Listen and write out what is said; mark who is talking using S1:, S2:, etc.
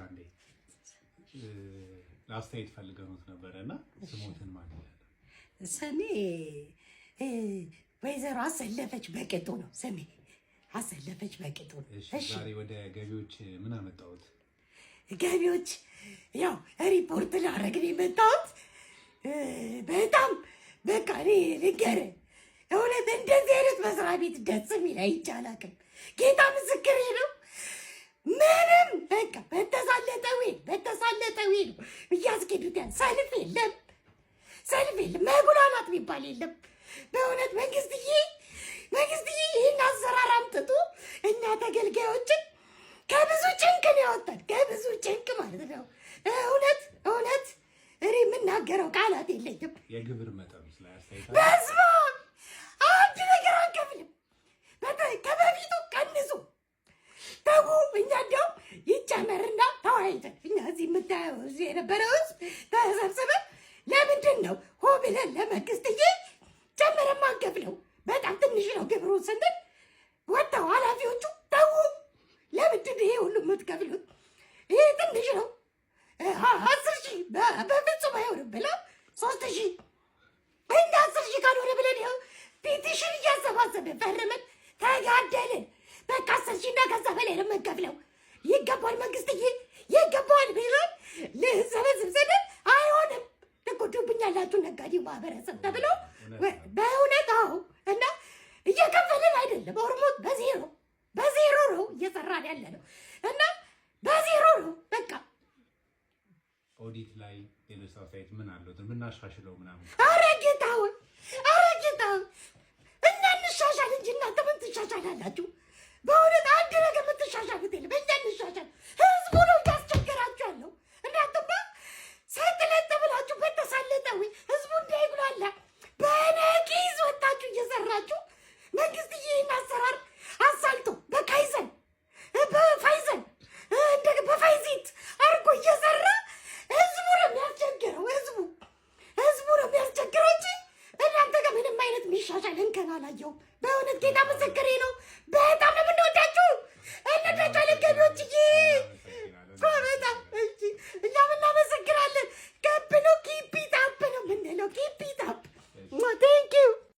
S1: አንዴ ለአስተያየት ፈልገኑት ነበረ እና ስሞትን ማለት ይላል።
S2: ስሜ ወይዘሮ አሰለፈች በቅጡ ነው። ስሜ አሰለፈች በቅጡ ነው።
S1: እሺ፣ ዛሬ ወደ ገቢዎች ምን አመጣሁት?
S2: ገቢዎች ያው ሪፖርት ላደርግ ነው የመጣሁት። በጣም በቃ እኔ ልንገርህ፣ እውነት እንደዚህ አይነት መስሪያ ቤት ደስ የሚል አይቼ አላውቅም። ጌታ ምስክሬ ነው። ምንም በቃ በተሳለጠ way በተሳለጠ way ነው እያስኬዱት ያለ። ሰልፍ የለም፣ ሰልፍ የለም፣ መጉላላት የሚባል የለም። በእውነት መንግስትዬ፣ መንግስትዬ ይህን አሰራር አምጥቶ እኛ ተገልጋዮችን ከብዙ ጭንቅ ነው ያወጣን፣ ከብዙ ጭንቅ ማለት ነው። እውነት እውነት እኔ የምናገረው ቃላት የለኝም።
S1: የግብር መጠኑ ላይ አስተያየት አለ?
S2: በስመ አብ፣ አንድ ነገር አንከፍልም። ከበፊቱ ቀንሱ ተዉ። እኛ እንዲያውም ይጨመርና ተወያይተን እኛ እዚህ የምታየው እዚህ የነበረው ህዝብ ተሰብስበን ለምንድን ነው ሆ ብለን ለመንግስትዬ ጨመረም አንከፍለው በጣም ትንሽ ነው ግብሩ ስንል ወጥተው ኃላፊዎቹ ተዉ፣ ለምንድን ነው ይሄ ሁሉ የምትከፍሉት? ይሄ ትንሽ ነው፣ 10,000 በፍጹም አይሆንም ብለው 3,000፣ እንደ 10,000 ካልሆነ ብለን ይኸው petition እያሰባሰብን ፈርመን ተጋደልን። በቃ 10,000 እና ከዛ በላይ ነው የምንከፍለው። ይገባል፣ መንግስትዬ ይገባዋል ብለን ልንሰበስብ ስንል አይሆንም፣ ትጎዱብኛላችሁ ነጋዴው ማህበረሰብ ተብሎ በእውነት አዎ። እና እየከፈልን አይደለም፣ almost በዜሮ በዜሮ ነው እየሰራን ያለ ነው እና በዜሮ ነው በቃ።
S1: ኦዲት ላይ ሌሎች አስተያየት ምን አለው? የምናሻሽለው ምናምን?
S2: ኧረ ጌታ ሆይ፣ ኧረ ጌታ ሆይ፣ እኛ እንሻሻል እንጂ እናንተ ምን ትሻሻላላችሁ? በእውነት አንድ ነገር የምትሻሻሉት የለም። እኛ እንሻሻል፣ ህዝቡ ነው እያስቸገራችሁ ያለው። እናንተማ ሰጥለጥ ብላችሁ በተሳለጠ ወይ ህዝቡ እንዳይጉላላ በነቂስ ወጣችሁ እየሰራችሁ መንግስት ይህን አሰራር አሳልጦ በካይዘን በፋይዘን እንደ በፋይዚት አድርጎ እየሰራ ህዝቡ ነው የሚያስቸግረው። ህዝቡ ህዝቡ ነው የሚያስቸግረው እንጂ እናንተ ጋር ምንም አይነት የሚሻሻል እንከን አላየሁም። በእውነት ጌታ ምስክሬ ነው።